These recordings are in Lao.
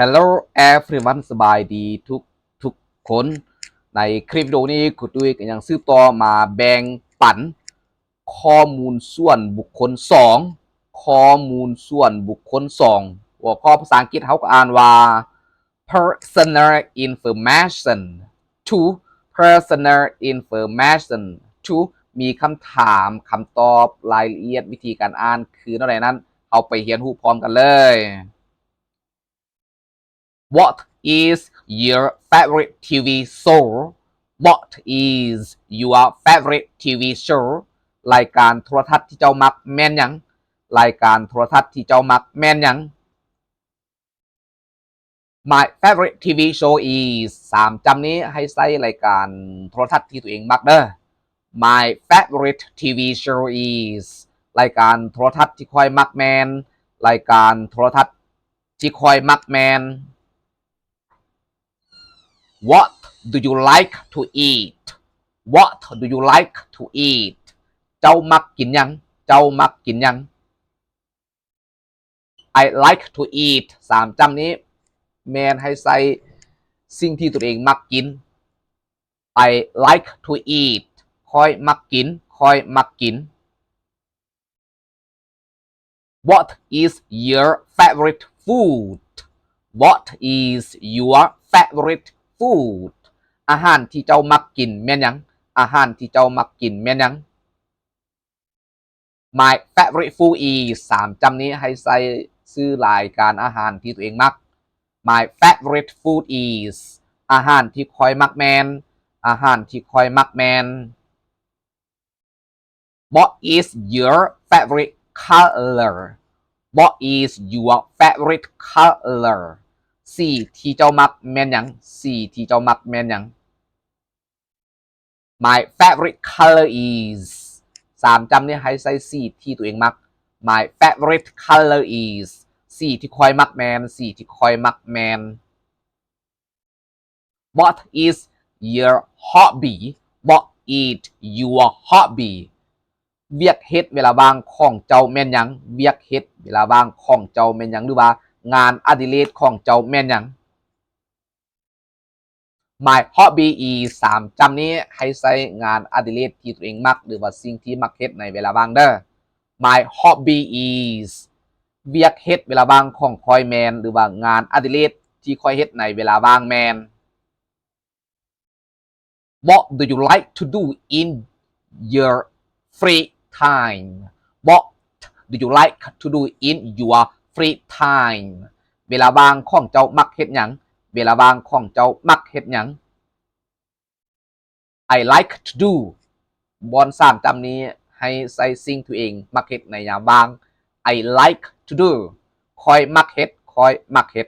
Hello everyone ສະບາຍດີທຸກທຸກຄົນ. ໃນຄລິບວິດີໂອນີ້ ຄູຕຸ້ຍກໍຍັງສືບຕໍ່ມາແບ່ງປັນຂໍ້ມູນສ່ວນບຸກຄົນສອງ, ຂໍ້ມູນສ່ວນບຸກຄົນສອງ. ຫົວຂໍ້ພາສາອັງກິດເຮົາກໍອ່ານວ່າ personal information two, personal information two. ມີຄຳຖາມ, ຄຳຕອບ, ລາຍລະອຽດ, ວິທີການອ່ານຄືແນວໃດນັ້ນ, ເຮົາໄປຮຽນຮູ້ພ້ອມກັນເລີຍ. What is your favorite T V show? What is your favorite T V show? ລາຍການໂທລະທັດທີ່ເຈົ້າມັກແມ່ນຫຍັງ? ລາຍການໂທລະທັດທີ່ເຈົ້າມັກແມ່ນຫຍັງ? My favorite T V show is ສາມຈ້ຳນີ້ໃຫ້ໃສ່ລາຍການໂທລະທັດທີ່ຕົວເອງມັກເດີ້. My favorite T V show is ລາຍການໂທລະທັດທີ່ຂ້ອຍມັກແມ່ນ, ລາຍການໂທລະທັດທີ່ຂ້ອຍມັກແມ່ນ. What do you like to eat? What do you like to eat? ເຈົ້າມັກກິນຫຍັງ? ເຈົ້າມັກກິນຫຍັງ? I like to eat ສາມຈ້ຳນີ້ແມ່ນໃຫ້ໃສ່ສິ່ງທີ່ຕົນເອງມັກກິນ. I like to eat ຂ້ອຍມັກກິນ, ຂ້ອຍມັກກິນ. What is your favorite food? What is your favorite food? ອາຫານທີ່ເຈົ້າມັກກິນແມ່ນຫຍັງ? ອາຫານທີ່ເຈົ້າມັກກິນແມ່ນຫຍັງ? My favorite food is ສາມຈ້ຳນີ້ໃຫ້ໃສ່ຊື່ລາຍການອາຫານທີ່ຕົວເອງມັກ. My favorite food is ອາຫານທີ່ຂ້ອຍມັກແມ່ນ, ອາຫານທີ່ຂ້ອຍມັກແມ່ນ. What is your favorite color? What is your favorite color? ສີທີ່ເຈົ້າມັກແມ່ນຫຍັງ? ສີທີ່ເຈົ້າມັກແມ່ນຫຍັງ? My favorite color is ສາມຈ້ຳນີ້ໃຫ້ໃສ່ສີທີ່ຕົວເອງມັກ. My favorite color is ສີທີ່ຂ້ອຍມັກແມ່ນ, ສີທີ່ຂ້ອຍມັກແມ່ນ. What is your hobby? What is your hobby? ວຽກເຮັດເວລາວ່າງຂອງເຈົ້າແມ່ນຫຍັງ? ວຽກເຮັດເວລາວ່າງຂອງເຈົ້າແມ່ນຫຍັງ? ຫຼືວ່າງານອະດິເລກຂອງເຈົ້າແມ່ນຫຍັງ? My hobby is ສາມຈ້ຳນີ້ໃຫ້ໃສ່ງານອະດິເລກທີ່ຕົວເອງມັກ ຫຼືວ່າສິ່ງທີ່ມັກເຮັດໃນເວລາວ່າງເດີ້. My hobby is ວຽກເຮັດເວລາວ່າງຂອງຂ້ອຍແມ່ນ ຫຼືວ່າງານອະດິເລກທີ່ຂ້ອຍເຮັດໃນເວລາວ່າງແມ່ນ. What do you like to do in your free time? What do you like to do in your free time? ເວລາວ່າງຂອງເຈົ້າມັກເຮັດຫຍັງ? ເວລາວ່າງຂອງເຈົ້າມັກເຮັດຫຍັງ? I like to do ບ່ອນສາມຈ້ຳນີ້ໃຫ້ໃສ່ສິ່ງທີ່ເອງມັກເຮັດໃນຍາມວ່າງ. I like to do ຂ້ອຍມັກເຮັດ, ຂ້ອຍມັກເຮັດ.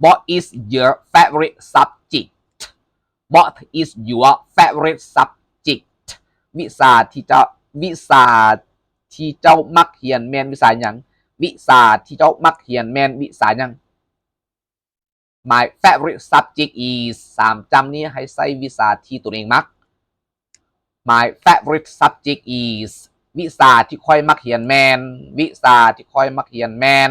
What is your favorite subject? What is your favorite subject? ວິຊາທີ່ເຈົ້າ, ວິຊາທີ່ເຈົ້າມັກຮຽນແມ່ນວິຊາຫຍັງ? ວິຊາທີ່ເຈົ້າມັກຮຽນແມ່ນວິຊາຫຍັງ? My favorite subject is ສາມຈ້ຳນີ້ໃຫ້ໃສ່ວິຊາທີ່ຕົນເອງມັກ. My favorite subject is ວິຊາທີ່ຂ້ອຍມັກຮຽນແມ່ນ, ວິຊາທີ່ຂ້ອຍມັກຮຽນແມ່ນ.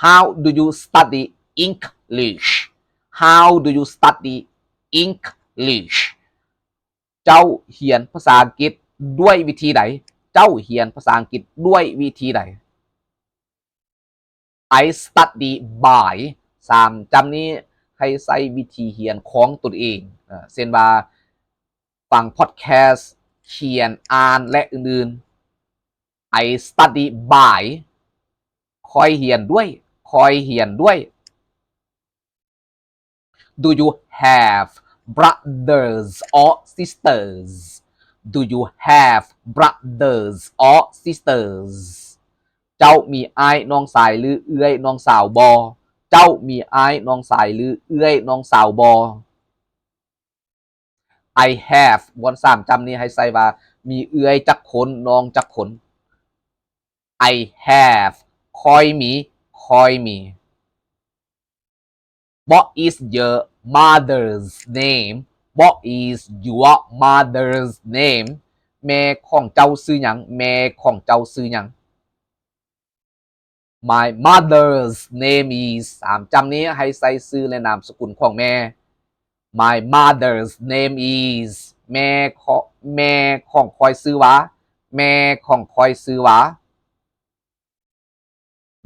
How do you study English? How do you study English? ເຈົ້າຮຽນພາສາອັງກິດດ້ວຍວິທີໃດ? ເຈົ້າຮຽນພາສາອັງກິດດ້ວຍວິທີໃດ? I study by ສາມຈ້ຳນີ້ໃຫ້ໃຊ້ວິທີຮຽນຂອງຕົນເອງ ເຊັ່ນວ່າ ຟັງພອດແຄສ, ຂຽນ, ອ່ານ ແລະ ອື່ນໆ. I study by ຂ້ອຍຮຽນດ້ວຍ, ຂ້ອຍຮຽນດ້ວຍ. Do you have brothers or sisters? Do you have brothers or sisters? ເຈົ້າມີອ້າຍນ້ອງຊາຍ ຫຼື ເອື້ອຍນ້ອງສາວບໍ່? ເຈົ້າມີອ້າຍນ້ອງຊາຍ ຫຼື ເອື້ອຍນ້ອງສາວບໍ່? I have ບ່ອນສາມຈ້ຳນີ້ໃຫ້ໃສ່ວ່າ ມີເອື້ອຍຈັກຄົນ ນ້ອງຈັກຄົນ. I have ຂ້ອຍມີ ຂ້ອຍມີ. What is your mother's name? What is your mother's name? ແມ່ຂອງເຈົ້າຊື່ຫຍັງ? ແມ່ຂອງເຈົ້າຊື່ຫຍັງ? My mother's name is ສາມຈຳນີ້ໃຫ້ໃສ່ຊື່ ແລະ ນາມສະກຸນຂອງແມ່. My mother's name is ແມ່ຂອງ ແມ່ຂອງຂ້ອຍຊື່ວ່າ ແມ່ຂອງຂ້ອຍຊື່ວ່າ.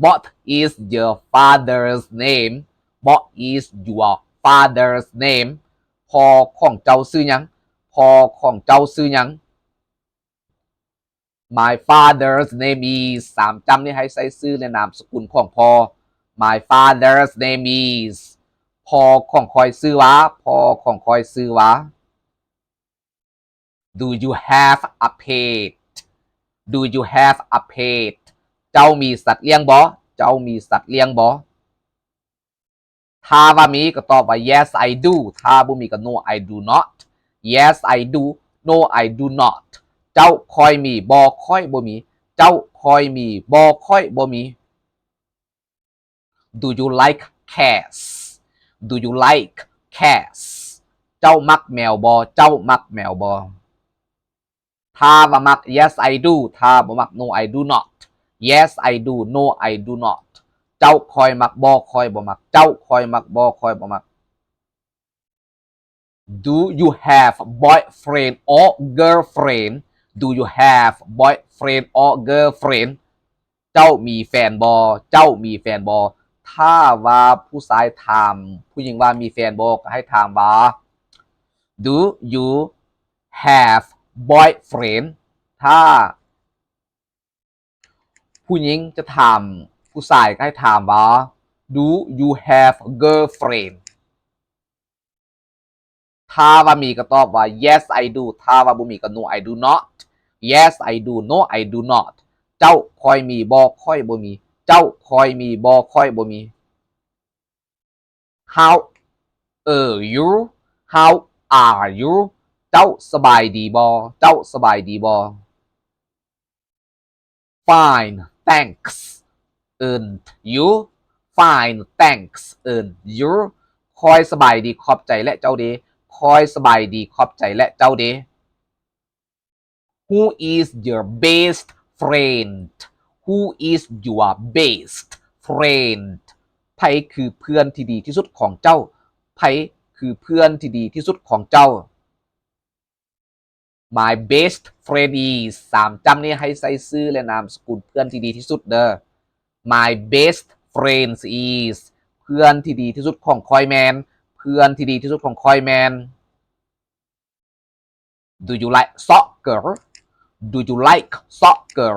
What is your father's name? What is your father's name? ພໍ່ຂອງເຈົ້າຊື່ຫຍັງ? ພໍ່ຂອງເຈົ້າຊື່ຫຍັງ? My father's name is ສາມຈຳນີ້ໃຫ້ໃສ່ຊື່ ແລະ ນາມສະກຸນຂອງພໍ່. My father's name is ພໍ່ຂອງຂ້ອຍຊື່ວ່າ ພໍ່ຂອງຂ້ອຍຊື່ວ່າ. Do you have a pet? Do you have a pet? ເຈົ້າມີສັດລ້ຽງບໍ່? ເຈົ້າມີສັດລ້ຽງບໍ່? ຖ້າວ່າມີກໍຕອບວ່າ Yes, I do. ຖ້າບໍ່ມີກໍ No, I do not. Yes, I do. No, I do not. ເຈົ້າ ຂ້ອຍມີ. ບໍ່ ຂ້ອຍບໍ່ມີ. ເຈົ້າ ຂ້ອຍມີ. ບໍ່ ຂ້ອຍບໍ່ມີ. Do you like cats? Do you like cats? ເຈົ້າມັກແມວບໍ່? ເຈົ້າມັກແມວບໍ່? ຖ້າວ່າມັກ Yes, I do. ຖ້າບໍ່ມັກ No, I do not. Yes, I do. No, I do not. ເຈົ້າ ຂ້ອຍມັກ. ບໍ່ ຂ້ອຍບໍ່ມັກ. ເຈົ້າ ຂ້ອຍມັກ. ບໍ່ ຂ້ອຍບໍ່ມັກ. Do you have boyfriend or girlfriend? Do you have boyfriend or girlfriend? ເຈົ້າມີແຟນບໍ່? ເຈົ້າມີແຟນບໍ່? ຖ້າວ່າຜູ້ຊາຍຖາມຜູ້ຍິງວ່າມີແຟນບໍ່ ກໍໃຫ້ຖາມວ່າ Do you have boyfriend? ຖ້າຜູ້ຍິງຈະຖາມຜູ້ຊາຍ ກໍໃຫ້ຖາມວ່າ Do you have girlfriend? ຖ້າວ່າມີກໍຕອບວ່າ Yes, I do. ຖ້າວ່າບໍ່ມີກໍ No, I do not. Yes, I do. No, I do not. ເຈົ້າ ຂ້ອຍມີ. ບໍ່ ຂ້ອຍບໍ່ມີ. ເຈົ້າ ຂ້ອຍມີ. ບໍ່ ຂ້ອຍບໍ່ມີ. How are you? How are you? ເຈົ້າສະບາຍດີບໍ່? ເຈົ້າສະບາຍດີບໍ່? Fine, thanks. And you? Fine, thanks. And you? ຂ້ອຍສະບາຍດີ ຂອບໃຈ ແລະ ເຈົ້າເດ? ຂ້ອຍສະບາຍດີ ຂອບໃຈ ແລະ ເຈົ້າເດ? Who is your best friend? Who is your best friend? ໃຜຄືເພື່ອນທີ່ດີທີ່ສຸດຂອງເຈົ້າ? ໃຜຄືເພື່ອນທີ່ດີທີ່ສຸດຂອງເຈົ້າ? My best friend is ສາມຈຳນີ້ໃຫ້ໃສ່ຊື່ ແລະ ນາມສະກຸນເພື່ອນທີ່ດີທີ່ສຸດເດີ. My best friend is ເພື່ອນທີ່ດີທີ່ສຸດຂອງຂ້ອຍແມ່ນ ເພື່ອນທີ່ດີທີ່ສຸດຂອງຂ້ອຍແມ່ນ. Do you like soccer? Do you like soccer?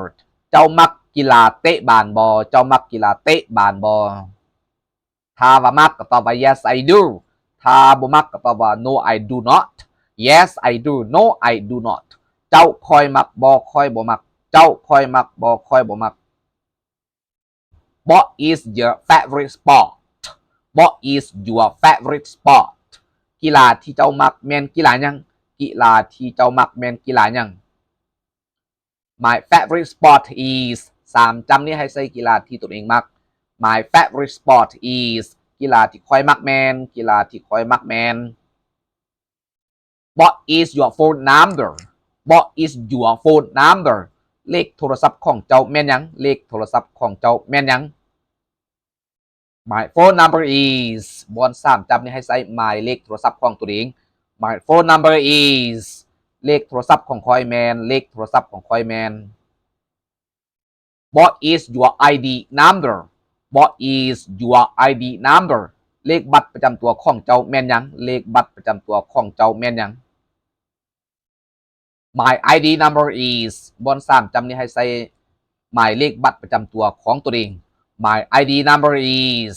ເຈົ້າມັກກິລາເຕະບານບໍ່? ເຈົ້າມັກກິລາເຕະບານບໍ່? ຖ້າວ່າມັກກໍຕອບວ່າ Yes, I do. ຖ້າບໍ່ມັກກໍຕອບວ່າ No, I do not. Yes, I do. No, I do not. ເຈົ້າ ຂ້ອຍມັກ. ບໍ່ ຂ້ອຍບໍ່ມັກ. ເຈົ້າ ຂ້ອຍມັກ. ບໍ່ ຂ້ອຍບໍ່ມັກ. What is your favorite sport? What is your favorite sport? ກິລາທີ່ເຈົ້າມັກແມ່ນກິລາຫຍັງ? ກິລາທີ່ເຈົ້າມັກແມ່ນກິລາຫຍັງ? My favorite sport is ສາມຈຳນີ້ໃຫ້ໃສ່ກິລາທີ່ຕົນເອງມັກ. My favorite sport is ກິລາທີ່ຂ້ອຍມັກແມ່ນ ກິລາທີ່ຂ້ອຍມັກແມ່ນ. What is your phone number? What is your phone number? ເລກໂທລະສັບຂອງເຈົ້າແມ່ນຫຍັງ? ເລກໂທລະສັບຂອງເຈົ້າແມ່ນຫຍັງ? My phone number is ບ່ອນສາມຈັບນີ້ໃຫ້ໃສ່ໝາຍເລກໂທລະສັບຂອງຕົນເອງ. My phone number is ເລກໂທລະສັບຂອງຂ້ອຍແມ່ນ ເລກໂທລະສັບຂອງຂ້ອຍແມ່ນ. What is your ID number? What is your ID number? ເລກບັດປະຈຳຕົວຂອງເຈົ້າແມ່ນຫຍັງ? ເລກບັດປະຈຳຕົວຂອງເຈົ້າແມ່ນຫຍັງ? My ID number is ບ່ອນສາມຈັບນີ້ໃຫ້ໃສ່ໝາຍເລກບັດປະຈຳຕົວຂອງຕົນເອງ. My ID number is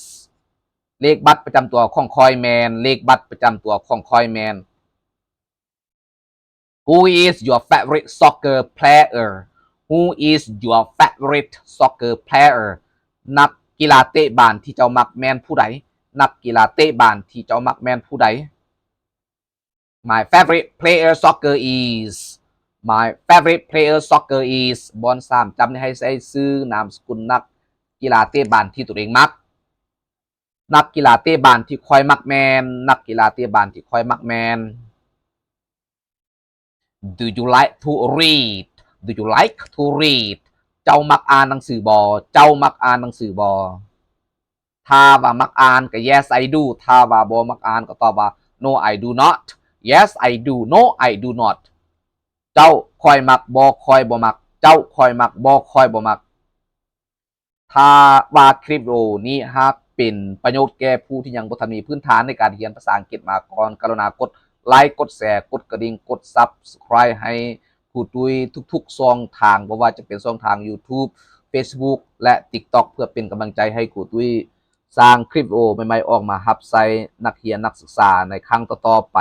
ເລກບັດປະຈຳຕົວຂອງຂ້ອຍແມ່ນ ເລກບັດປະຈຳຕົວຂອງຂ້ອຍແມ່ນ. Who is your favorite soccer player? Who is your favorite soccer player? ນັກກິລາເຕະບານທີ່ເຈົ້າມັກແມ່ນຜູ້ໃດ? ນັກກິລາເຕະບານທີ່ເຈົ້າມັກແມ່ນຜູ້ໃດ? My favorite player soccer is My favorite player soccer is ບ່ອນສາມຈັບນີ້ໃຫ້ໃສ່ຊື່ນາມສະກຸນນັກກິລາເຕະບານທີ່ຕົນເອງມັກ. ນັກກິລາເຕະບານທີ່ຂ້ອຍມັກແມ່ນ ນັກກິລາເຕະບານທີ່ຂ້ອຍມັກແມ່ນ. Do you like to read? Do you like to read? ເຈົ້າມັກອ່ານໜັງສືບໍ່? ເຈົ້າມັກອ່ານໜັງສືບໍ່? ຖ້າວ່າມັກອ່ານກໍ Yes, I do. ຖ້າວ່າບໍ່ມັກອ່ານກໍຕອບວ່າ No, I do not. Yes, I do. No, I do not. ເຈົ້າ ຂ້ອຍມັກ. ບໍ່ ຂ້ອຍບໍ່ມັກ. ເຈົ້າ ຂ້ອຍມັກ. ບໍ່ ຂ້ອຍບໍ່ມັກ. ຖ້າວ່າຄລິບວິດີໂອນີ້ຫາກເປັນປະໂຫຍດແກ່ຜູ້ທີ່ຍັງບໍ່ທັນມີພື້ນຖານໃນການຮຽນພາສາອັງກິດມາກ່ອນ, ກະລຸນາກົດໄລ, ກົດແຊ, ກົດກະດິ່ງ, ກົດ Subscribe ໃຫ້ຄູຕຸ້ຍທຸກໆຊ່ອງທາງ, ບໍ່ວ່າຈະເປັນຊ່ອງທາງ YouTube, Facebook ແລະ TikTok ເພື່ອເປັນກຳລັງໃຈໃຫ້ຄູຕຸ້ຍສ້າງຄລິບວິດີໂອໃໝ່ໆອອກມາຮັບໃຊ້ນັກຮຽນນັກສຶກສາໃນຄັ້ງຕໍ່ໆໄປ.